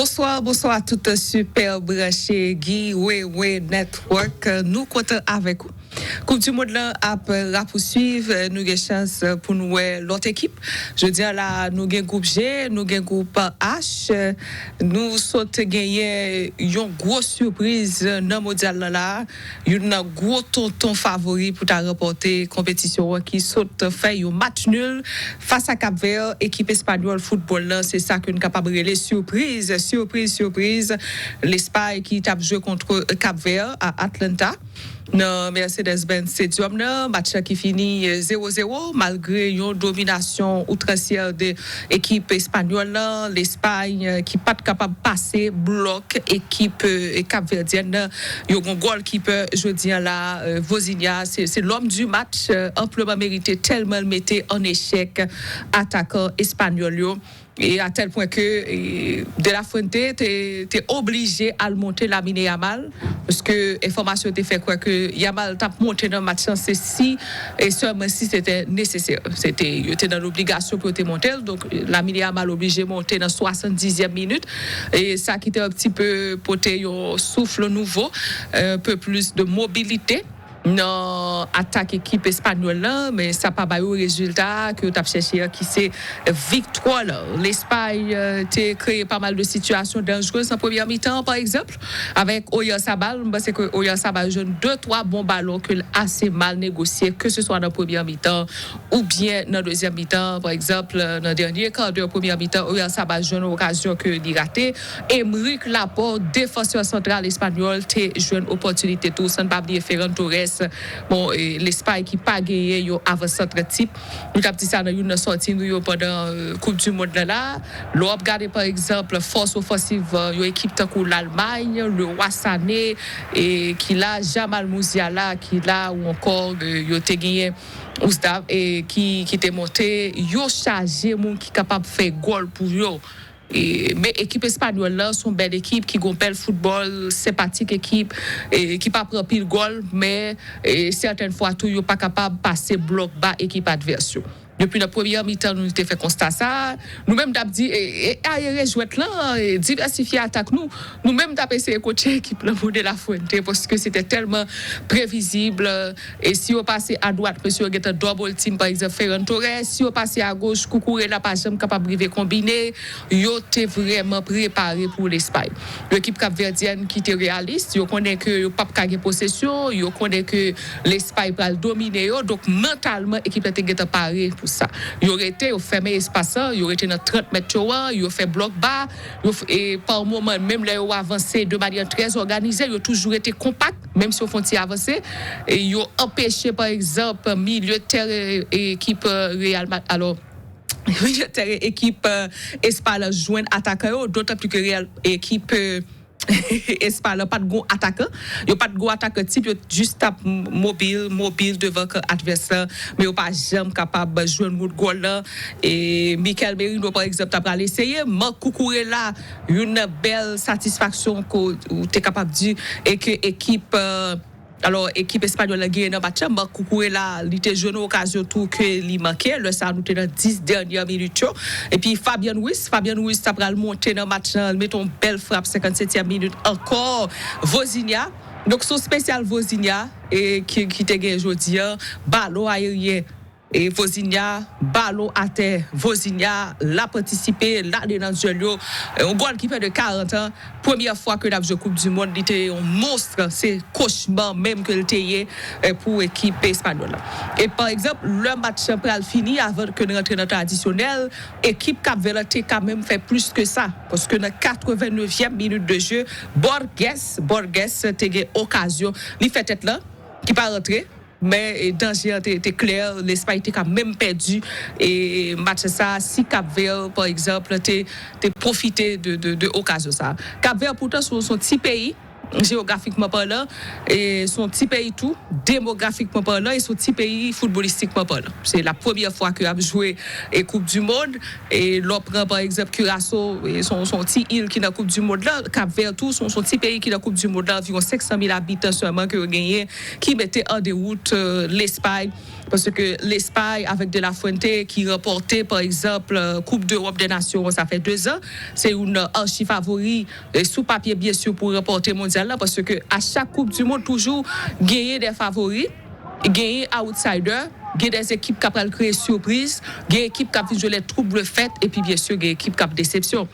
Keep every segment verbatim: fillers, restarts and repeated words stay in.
Bonsoir, bonsoir tout super branche Guy Wewe Network. Nou kontan avèk ou. Koup di mond lan ap rapouswiv. Nou gen chans pou nou wè lòt ekip. Jodi a la, nou gen gwoup G, nou gen gwoup H. Nou sot genyen yon gwo sipriz nan mondyal lan la. Youn nan gwo tonton favori pou ta ranpòte konpetisyon an ki sot fè yon match nul fas a Cap Vert. Ekip espanyòl foutbòl lan, se sa ke n kapab rele sipriz, sipriz, sipriz. Lespay ki t ap jwe kont Cap Vert a Atlanta nan Mercedes-Benz Stadium nan, match la ki fini zewo zewo, malgre yon dominasyon outransyè de ekip espanyòl lan, Lespay ki pa t kapab pase blòk ekip kapvèdyèn nan. Yo gon gòlkipè jodi a la, Vozinha, se lòm di match, anpleman merite, tèlman l mete an echèk atakan espanyòl yo. E a tèl pwen ke De La Fuente te, te oblije al monte Lamine Yamal, paske enfòmasyon te fè kwè ke Yamal t ap monte nan match lan, se si e sèlman si se te nesesè. Se te, yo te nan lobligasyon pou yo te monte l. Donk, Lamine Yamal oblije monte nan swasanndizyèm minit. E sa ki te yon ti pe pote yon souf nouvo, un peu plus de mobilité nan atak ekip espanyòl lan, men sa pa ba yo rezilta ke yo t ap chèche an, ki se viktwa lan. Lespay te kreye pa mal de sitiyasyon danjrez nan premyè mitan, pa egzanp, avèk Oyarzabal. M panse ke Oyarzabal jwenn de twa bon balon ke l ase mal negosye, ke se swa nan premyè mitan oubyen nan dezyèm mitan. Pa egzanp, nan dènye kadè premyè mitan, Oyarzabal jwenn yon okazyon ke li rate. Emeric Laporte, defansè santral espanyòl, te jwenn opòtinite tou, san n pa bliye Ferran Torres, bon, Lespay ki pa genyen yon avansant tip. Nou t ap di sa nan youn nan sòti nou yo pandan Koup di mond lan la. Lè w ap gade, pa egzanp, fòs ofansiv yon ekip tankou Lalmay, Leroy Sané, ki la, Jamal Musiala ki la, ou ankò yo te genyen Ousdaf, ki, ki te monte, yo chaje moun ki kapab fè gòl pou yo. E, men ekip espanyòl lan se yon bèl ekip ki gon bèl foutbòl, senpatik ekip, e, ki pa pran pil gòl, men e, sètèn fwa tou yo pa kapab pase blòk ba ekip advès yo. Depi nan premyè mitan, nou te fè konsta sa. Nou menm t ap di, e, e, ayere jwèt lan, e, divèsifye atak nou. Nou menm t ap eseye kotche ekip lan pou De La Fuente, paske se te tèlman previzib. E si yo pase adwat, mesye yo gentan double team, pa egzanp, Ferran Torres. Si yo pase agoch, Cucurella pa janm kapab rive konbine. Yo te vrèman prepare pou Lespay. Yon ekip kapvèdyèn ki te reyalis, yo konnen ke yo p ap ka gen posesyon, yo konnen ke Lespay pral domine yo. Donk, mantalman, ekip la te gentan pare pou sa. Yo rete, yo fèmen espas lan, yo rete nan trant mèt yo an, yo fè blòk ba, yo f-, e pa moman, menm lè yo avanse de manyè trè òganize, yo toujou rete konpak, menm si yo fè yon ti avanse, e yo anpeche, pa egzanp, milye tèren ekip Real Madrid, alò, milye tèren ekip Espay lan jwenn atakan yo, dotan pli ke Real, ekip Espay lan pa t gon atakan. Yo pa t gon atakan tip, yo jis t ap mobil, mobil devan kan advès lan, men yo pa janm kapab jwenn wout gòl lan. E Mikel Merino, pa egzanp, ta pral eseye. Marc Cucurella, youn nan bèl satisfaksyon ke w te kapab di, e ke ekip, alò, ekip espanyòl lan genyen nan match lan. Marc Cucurella, li te jwenn yon okazyon tou ke li manke. Lè sa a, nou te nan dis dènye minit yo. Epi Fabian Ruiz, Fabian Ruiz ta pral monte nan match lan, li mete yon bèl frap, senkannsetyèm minit ankò. Vozinha. Donk, se yon espesyal Vozinha, e, ki, ki te gen jodi a. Balon ayeryen, e, Vozinha, balon atè, Vozinha, l ap antisipe, l ale nan dyèl yo. E, yon gòlkipè de karant an, premyè fwa ke l ap jwe Koup di Mond, li te yon mons, se kochma menm ke l te ye, e, pou ekip espanyòl lan. E pa egzanp, lè match lan pral fini, avan ke n rantre nan tradisyonèl, ekip Kapvè lan te ka menm fè plis ke sa, paske nan katrevennevyèm minit de jeu, Borges, Borges te gen okazyon, li fè tèt lan, ki pa rantre. Men, e, danje an te, te klè, Lespay te ka menm pèdi, e, match sa a, si Kapvè, pa egzanp, te, te pwofite de, de, de okazyon sa a. Kapvè, poutan, se, se yon ti peyi, jewografikman palan, e se yon ti peyi tou, demografikman palan, e se yon ti peyi foutbolistikman palan. Se la premyè fwa ke y ap jwe e Koup di Mond, e lè w pran, pa egzanp, Kiraso, e se yon, se yon ti il ki nan Koup di Mond la, Kap Vè tou, se yon, se yon ti peyi ki nan Koup di Mond la, anviwon senk san mil abitan sèlman ke yo genyen, ki mete an dewout, euh, Lespay. Paske Lespay, avèk De La Fuente, ki ranpòte, pa egzanp, euh, Koup dEwòp dè Nasyon an, sa fè de zan, se youn nan achi favori, e sou papye, byen si, pou ranpòte mondyal la, paske a chak Koup di Mond, toujou genyen de favori, genyen outsider, gen de ekip k ap pral kreye sipriz, gen ekip k ap vin jwe les troubles fêtes, epi byen si, gen ekip k ap desepsyon.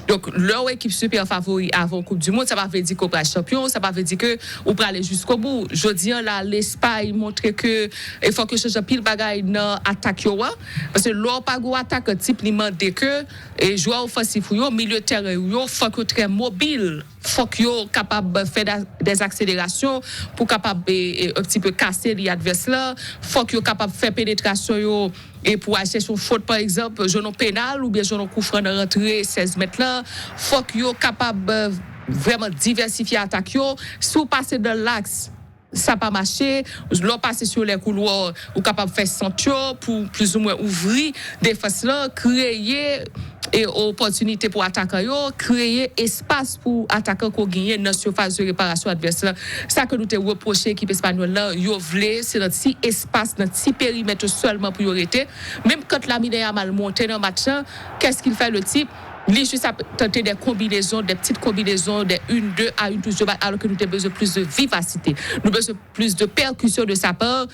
Donk, lè w ekip sipè favori avan Koup di Mond, sa pa vle di ke w pral chanpyon, sa pa vle di ke ou prale jiskobou. Jodi an la, Lespay montre ke e fòk yo chanje anpil bagay nan atak yo an. Paske lè w pa gen yon atakan tip, li mande ke e jwè ofansif ou yo, milye tèren ou yo, fòk yo trè mobil. Fòk yo kapab fè da- des accélérations pou kapab e, e, un petit peu kase li advès la. Fòk yo kapab fè penetrasyon yo e pou al chèche yon fot, pa egzanp, jwenn yon penal oubyen jwenn yon koufran nan rantre sèz mèt lan. Fòk yo kapab e, vrèman divèsifye atak yo. Si w pase nan laks, sa pa mache. Lè w pase sou lè koulwa, ou kapab fè sant yo pou plizoumwen ouvri defans lan, kreye e opòtinite pou atakan yo, kreye espas pou atakan ke w genyen nan sifas de reparasyon advès lan. Sa ke nou te repwoche ekip espanyòl lan, yo vle, se nan ti espas, nan ti perimèt yo sèlman pou yo rete. Menm kan Lamine Yamal monte nan match lan, qu'est-ce qu'il fait, le type? Li jis ap tante de konbinezon, de ti konbinezon, de une deux à une touche de balle, alò ke nou te bezwen plis de vivasite. Nou bezwen plis de pèkisyon de sa pa.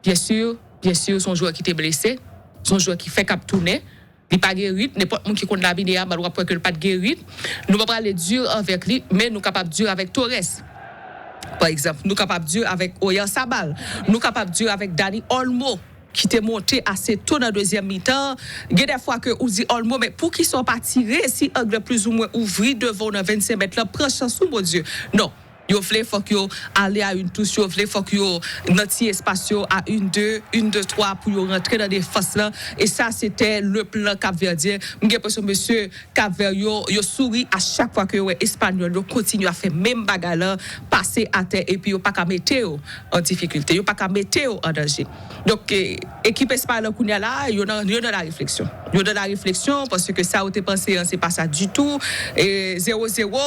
Byen si, byen si, se yon jwè ki te blese, se yon jwè ki fèk ap tounen. Li pa gen rit, nenpòt moun ki konn Lamine Yamal, w ap wè ke l pa t gen rit. Nou pa prale di avèk li, men nou kapab di avèk Torres. Pa egzanp, nou kapab di avèk Oyarzabal, nou kapab di avèk Dani Olmo, ki te monte ase to nan dezyèm mitan. Gen de fwa ke ou di Olmo, men poukisa w pa tire si ang lan plizoumwen ouvri devan w nan vennsenk mèt lan, pran chans ou, Bondye? Non. Yo vle, fòk yo ale a une touche, yo vle, fòk yo nan ti espas yo a une deux, une deux trois pou yo rantre nan defans lan. E sa, se te le plan kapvèdyen. M gen enpresyon mesye Kapvè yo, yo souri a chak fwa ke yo wè espanyòl yo kontinye ap fè menm bagay lan, pase atè, epi yo pa ka mete yo an difikilte, yo pa ka mete yo an danje. Donk, e, ekip espanyòl kounye a la, yo nan, yo nan la refleksyon. Yo nan la refleksyon, paske sa yo te panse an, se pa sa ditou. E zewo zewo,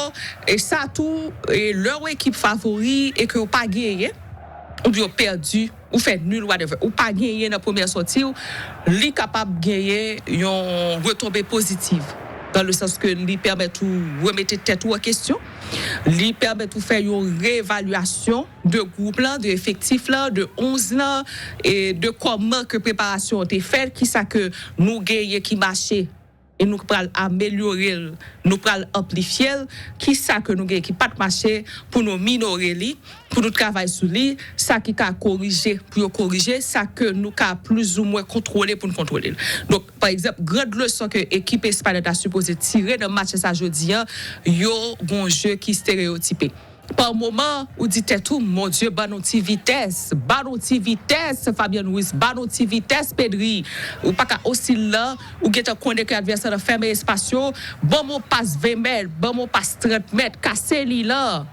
e sa tou, e lè yon ekip favori e ke yo pa genyen, oubyen yo pèdi, ou fè nil, whatever, ou pa genyen nan premyè sòti w, li kapab genyen yon retonbe pozitiv, dans le sens ke li pèmèt ou remete tèt ou an kesyon, li pèmèt ou fè yon reevalyasyon de gwoup lan, de efektif lan, de onz lan, e de kòman ke preparasyon an te fèt, kisa ke nou genyen ki mache e nou pral amelyore l, nou pral anplifye l, kisa ke nou gen ki pa t mache pou nou minore li, pou nou travay sou li, sa ki ka korije pou yo korije, sa ke nou ka plizoumwen kontwole pou nou kontwole l. Donk, pa egzanp, gran leson ke ekip espanyòl ta sipoze tire nan match sa jodi an, yo gon je ki stereyotipe. Pa moman, ou di tèt ou, Mon Dye, ban nou ti vitès, ban nou ti vitès, Fabian Ruiz, ban nou ti vitès, Pedri. Ou pa ka osi lan, ou gentan konnen ke advèsè lan fèmen espas yo, ban m yon pas ven mèt, ban m yon pas trant mèt, kase li lan.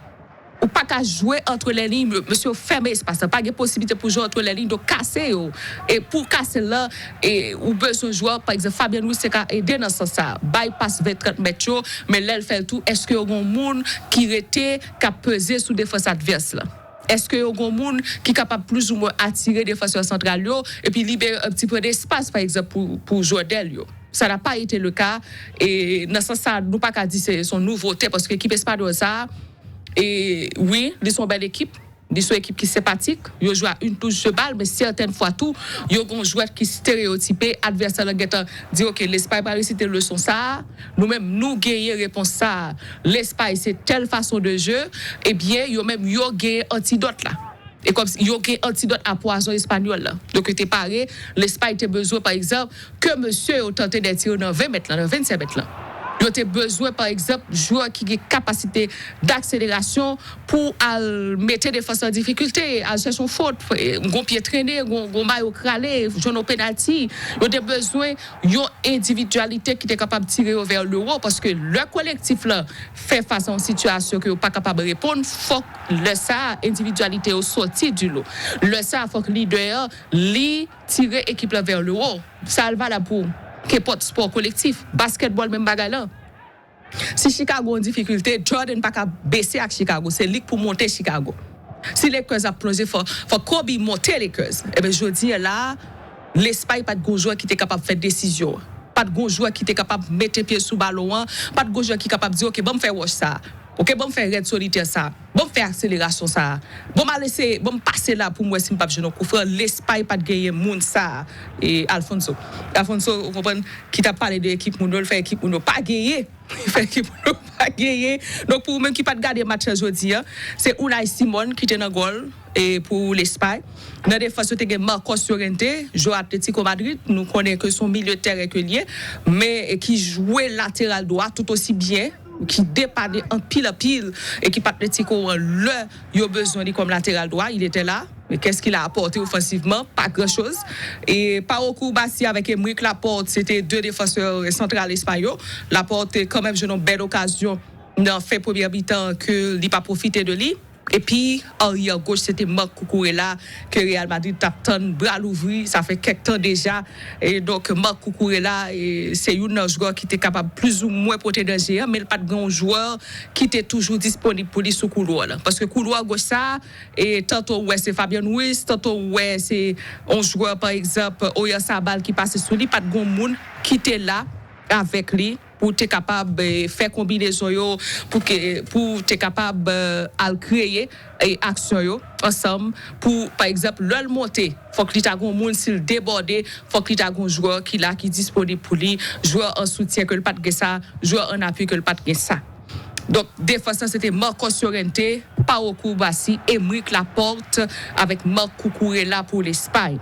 Ou pa ka jwe antre lè liy, mesye yo fèmen espas lan. Pa gen posiblite pou jwe antre lè liy, donk kase yo. E pou kase l lan, e ou bezwen jwè, pa egzanp, Fabian Ruiz te ka ede nan sans sa. Bay pas ven trant mèt yo, men lè l fè l tou, èske yo gen yon moun ki rete, k ap peze sou defans advès lan? Èske yo gen yon moun ki kapab plizoumwen atire defansè santral yo, epi libere un petit peu d'espace, pa egzanp, pou, pou jwè dèl yo? Ça n'a pas été le cas, e nan sans sa, nou pa ka di se, se yon nouvote, paske ekip espanyòl sa, e wi, li se yon bèl ekip, li se yon ekip ki senpatik, yo jwe a une touche de balle, men sètèn fwa tou, yo gen yon jwèt ki stereyotipe, advèsè lan gentan di, ok, Lespay pa resite leson sa a, nou menm, nou genyen repons sa a. Lespay se tèl fason de je, ebyen, yo menm, yo genyen antidòt la. E kòmsi yo gen antidòt a pwazon espanyòl la. Donk, yo te pare, Lespay te bezwen, pa egzanp, ke mesye yo tante de tire nan ven mèt lan, nan vennsenk mèt lan. Yo te bezwen, pa egzanp, jwè ki gen kapasite dakselerasyon pou al mete defans an difikilte, al chèche yon fot, gon pye trennen, gon, gon mayo krale, jwenn yon penalti. Yo te bezwen yon endividyalite ki te kapab tire yo vè le wo, paske lè kolektif la fè fas a yon sitiyasyon ke yo pa kapab reponn, fòk lè sa a, endividyalite yo sòti di lo. Lè sa a, fòk lidè an, li tire ekip la vè le wo. Sa a valab pou kenpòt spò kolektif. Baskètbòl, menm bagay la. Si Chicago an difikilte, Jordan pa ka bese ak Chicago. Se li k pou monte Chicago. Si Lakers ap plonje, fò, fò Kobe monte Lakers. Ebyen, jodi a la, Lespay pa t gon jwè ki te kapab fè desizyon an. Pa t gon jwè ki te kapab mete pye sou balon an. Pa t gon jwè ki kapab di, "Oke, ban m fè wòch sa a. Oke, ban m fè rèd solitè sa a. Ban m fè akselerasyon sa a. Ban m al eseye, ban m pase la pou m wè si m p ap jwenn yon koufran." Lespay pa t genyen moun sa a, e Alfonso. Alfonso, ou konprann, ki t ap pale de ekip moun yo, l fè ekip moun yo pa genyen. Li fè ekip moun yo pa genyen. Donk, pou ou menm ki pa t gade match la jodi a, se Unai Simon ki te nan gòl e pou Lespay. Nan defans, yo te gen Marcos Llorente, jwè Atletico Madrid. Nou konnen ke se yon milye tèren ke l ye, men ki jwe lateral dwa tout osi byen, ki depane anpil, anpil ekip Atletico an lè yo bezwen li kòm lateral dwa. Il était là. Mais qu'est-ce qu'il a apporté offensivement? Pas grand-chose. E Pau Cubarsí avèk Aymeric Laporte, se te de defansè santral espayòl. Laporte te kanmenm jwenn yon bèl okazyon nan fen premyè mitan ke li pa pwofite de li. Epi, aryè goch, se te Marc Cucurella ke Real Madrid t ap tann bra louvri. Sa fè kèk tan deja. E donk, Marc Cucurella, e, se youn nan jwè ki te kapab plizoumwen pote danje an, men l pa t gen yon jwè ki te toujou disponib pou li sou koulwa la. Paske koulwa goch sa a, e tanto w wè se Fabian Ruiz, tanto w wè se yon jwè, pa egzanp, Oyarzabal ki pase sou li, pa t gen yon moun ki te la avèk li pou te kapab, e, fè konbinezon yo, pou ke, pou te kapab, e, al kreye, e, aksyon yo ansanm, pou, pa egzanp, lè l monte, fòk li ta gen yon moun, si l debòde, fòk li ta gen yon jwè ki la, ki disponib pou li, jwè an soutyen ke l pa t gen sa, jwè an apui ke l pa t gen sa. Donk, defans lan, se te Marcos Llorente, Pau Cubarsí, Aymeric Laporte avèk Marc Cucurella pou Lespay.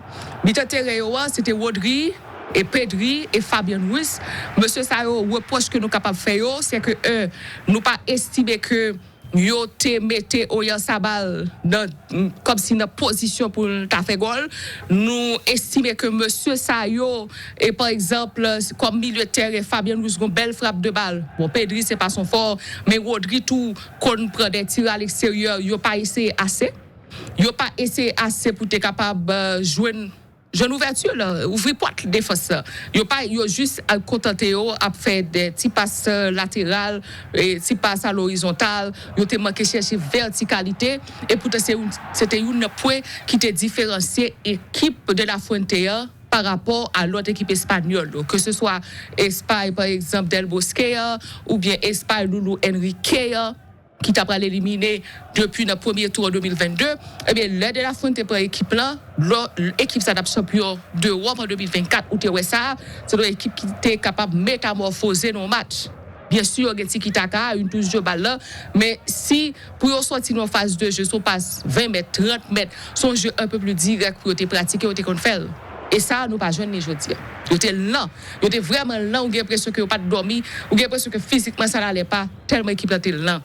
Mitan teren yo a, se te Rodri, e Pedri, e Fabian Ruiz. Mesye sa yo, repwòch ke nou kapab fè yo, se ke, en, nou pa estime ke yo te mete Oyarzabal nan, kòmsi nan pozisyon pou l ta fè gòl. Nou estime ke mesye sa yo, e pa egzanp, kòm milye tèren, Fabian Ruiz gon bèl frap de bal. Bon, Pedri, se pa son fò, men Rodri tou konn pran de tir a leksteryè, yo pa eseye ase. Yo pa eseye ase pou te kapab, e, jwenn, jwenn ouvèti la, ouvri pòt defans la. Yo pa, yo jis, e, kontante yo ap fè de ti pas, e, lateral, e, ti pas a lorizontal. Yo te manke chèche vètikalite. E poutan, se youn, se te youn nan pwen ki te diferansye ekip de la Fuente a pa rapò a lòt ekip espanyòl yo. Ke se swa Espay, pa egzanp, Del Bosque a, oubyen Espay Loulou Enrique a, ki ta pral elimine depi nan premye tou an de mil vennde, ebyen, lè De La Fuente pran ekip lan, lò, ekip sa t ap chanpyon dewòp an de mil vennkat, ou te wè sa, se yon ekip ki te kapab metamòfoze nan yon match. Byen si, yo gen tiki taka, yon touch de bal lan, men si pou yo sòti nan yon faz de je, se yon pas ven mèt, trant mèt, se yon je un peu plus direct pou yo te pratike, yo te konn fè l. E sa, nou pa jwenn li jodi a. Yo te lan. Yo te vrèman lan, ou gen enpresyon ke yo pa t dòmi, ou gen enpresyon ke fizikman, ça n'allait pas, tèlman ekip lan te lan.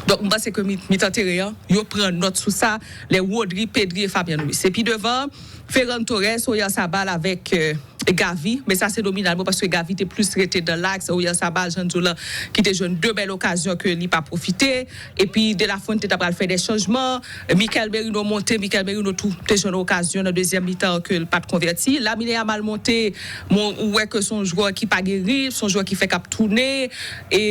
Donk, m panse ke mi-, mitan teren an, yo pran nòt sou sa, lè Rodri, Pedri e Fabian Ruiz. Epi devan, Ferran Torres, Oyarzabal avèk, e, Gavi, men sa se nominalman paske Gavi te plis rete dan laks, Oyarzabal, jan n di w lan, ki te jwenn de bèl okazyon ke li pa pwofite, epi De La Fuente ta pral fè de chanjman, Mikel Merino monte, Mikel Merino tou te jwenn okazyon nan dezyèm mitan ke l pa t konvèti. Lamine Yamal monte, bon, ou wè ke se yon jwè ki pa gen ritm, se yon jwè ki fèk ap tounen, e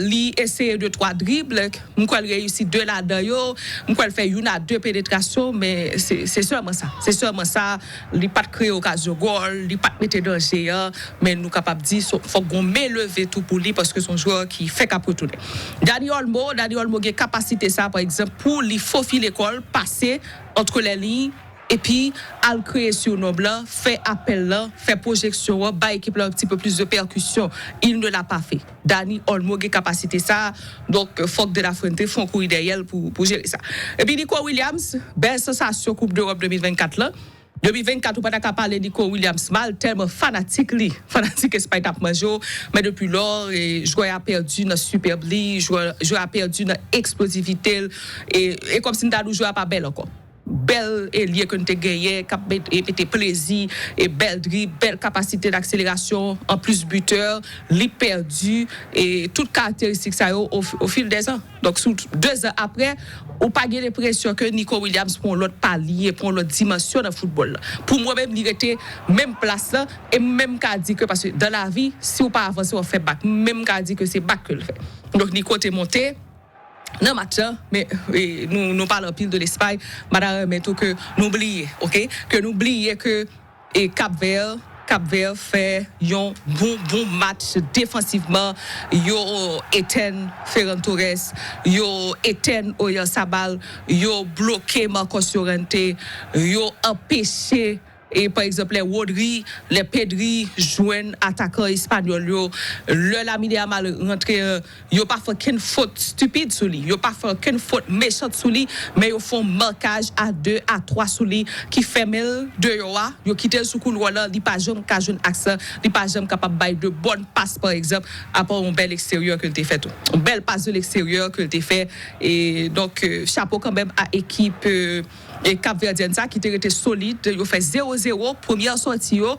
li eseye de twa drib, m kwè l reyisi de ladan yo, m kwè l fè youn a de penetrasyon, men se, se sèlman sa. Se sèlman sa, li pa t kreye okazyon gòl, li pa t mete danje an, men nou kapab di, so, fòk gon men leve tou pou li, paske se yon jwè ki fèk ap retounen. Dani Olmo, Dani Olmo gen kapasite sa, pa egzanp, pou li fofile kò l, pase antre lè liy, epi al kreye sirnonm lan, fè apèl lan, fè pwojeksyon an, bay ekip lan un petit peu plus de percussion. Il ne l'a pas fait. Dani Olmo gen kapasite sa, donk, fòk De La Fuente fè yon kouri dèyè l pou, pou jere sa. Epi Nico Williams, bèl sansasyon Koup Dewòp de mil vennkat lan, Depi vennkat ou pa ta ka pale Nico Williams mal, tèlman fanatik li, fanatik Espay t ap manje w, men depi lò, e, jwè a pèdi nan sipèb li, jwè, jwè a pèdi nan eksplozivite l, e, e kòmsi m ta di w jwè a pa bèl ankò. Bèl elye ke n te genyen, k ap met, e, mete plezi, e bèl drib, bèl kapasite dakselerasyon, anplis bitè, li pèdi, e tout karakteristik sa yo o, o fil dè zan. Donk, sou de zan apre, ou pa gen lenpresyon ke Nico Williams pran yon lòt palye, pran yon lòt dimansyon nan foutbòl la. Pou mwen menm, li rete menm plas la, e m menm ka di ke, paske dan lavi, si w pa avanse, w ap fè bak. M menm ka di ke se bak ke l fè. Donk, Nico te monte nan match la, men e, nou, nou pale anpil de Lespay, m pa ta renmen tou ke nou bliye, oke? Ke nou bliye ke e Cap Vert, Cap Vert fè yon bon, bon match defansivman. Yo etenn Ferran Torres, yo etenn Oyarzabal, yo bloke Marcos Llorente, yo anpeche, e pa egzanp, lè Rodri, lè Pedri jwenn atakan espanyòl yo, lè Lamine Yamal rantre, yo pa fè okenn fot stipid sou li. Yo pa fè okenn fot mechan sou li, men yo fè yon makaj a de, a twa sou li ki fèmen l deyò a. Yo kite l sou koulwa la, li pa janm ka jwenn aks la, li pa janm kapab bay de bòn pas, pa egzanp, apa yon bèl eksteryè ke l te fè tou. Yon bèl pas de leksteryè ke l te fè. E donk, e, chapo kanmenm a ekip, e, e Kapvèdyèn sa ki te rete solid, yo fè zewo zewo, premyè sòti yo,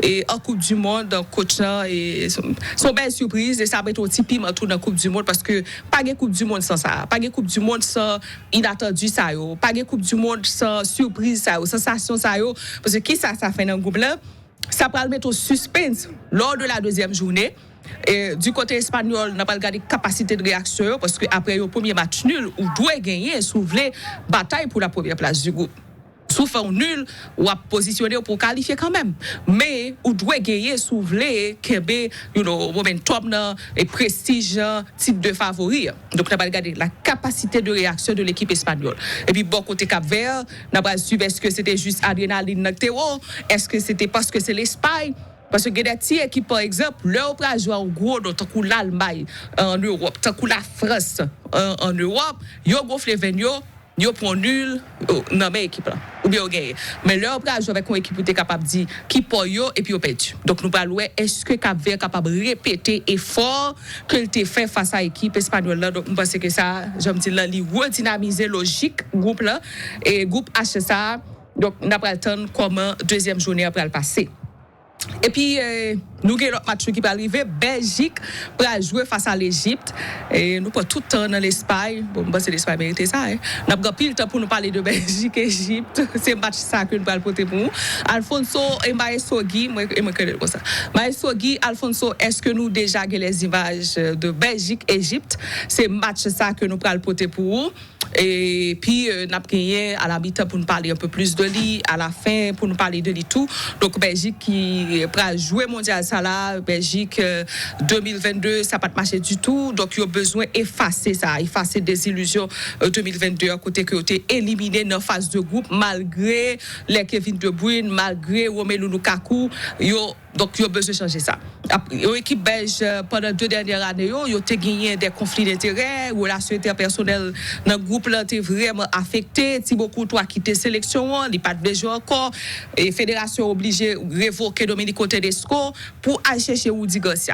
e an Koup di Mond, coach lan, e se se yon bèl sipriz, e sa mete yon ti piman tou nan Koup di Mond, paske pa gen Koup di Mond san sa, pa gen Koup di Mond san inatandi sa yo, pa gen Koup di Mond san sipriz sa yo, sansasyon sa yo, paske kisa sa fè nan gwoup lan? Sa pral mete yon sispens lors de la deuxième journée. E, di kote espanyòl, n ap al gade kapasite de reyaksyon yo, paske apre yon premye match nil, ou dwe genyen si w vle batay pou la première place du groupe. Si w fè yon nil, w ap pozisyone w pou w kalifye kanmenm. Men, ou dwe genyen si w vle kenbe, you know, momentum nan, e prestij nan, tit de favori an. Donk, n ap al gade la capacité de réaction de l'équipe espagnole. Epi bò kote Cap Vert, n ap al swiv èske se te jis adrenalin nan k te wo, èske se te paske se Lespay, paske gen de ti ekip, pa egzanp, lè yo pral jwe a yon gwo non, tankou Lalmay an Ewòp, tankou Lafrans an, an Ewòp, yo gonfle venn yo, yo pran nil nan men ekip la, oubyen yo genyen. Men lè yo pral jwe avèk yon ekip, ou te kapab di ki pa yo, epi yo pèdi. Donk, nou pral wè èske Cap Vert kapab repete efò ke l te fè fas a ekip espanyòl la. Donk, m panse ke sa, jan m di l lan, li redinamize lojik gwoup la, e gwoup H sa a. Donk, n ap pral tann kòman dezyèm jounen an pral pase. Epi, e, nou gen lòt match tou ki pral rive. Bèljik pral jwe fas a Lejipt. E, nou pran tout tan nan Lespay. Bon, m panse Lespay merite sa, en. N ap gen anpil tan pou nou pale de Bèljik, Ejipt. Se match sa ke nou pral pote pou ou. Alfonso e Maestro Guy, mwen, e mwen k rele l konsa. Maestro Guy, Alfonso, èske nou deja gen lèzimaj de Bèljik, Ejipt? Se match sa ke nou pral pote pou ou. Epi, e, n ap genyen a la mitan pou n pale un peu plus de li, a la fen pou n pale de li tou. Donk, Bèljik ki pral jwe mondyal sa la, Bèljik, e, de mil vennde, sa pa t mache ditou. Donk, yo bezwen efase sa, efase dezilizyon, e, de mil vennde an, kote ke yo te elimine nan faz de gwoup, malgre lè Kevin De Bruyne, malgre Romelu Lukaku, yo Donk, yo bezwen chanje sa. Ap, yon ekip bèj, e, pandan de dènyè ane yo, yo te genyen de konfli denterè, relasyon entèpèsonèl nan gwoup lan te vrèman afekte. Thibaut Courtois kite seleksyon an, li pa t vle jwe ankò. E federasyon oblije revoke Domenico Tedesco pou al chèche Rudy Garcia.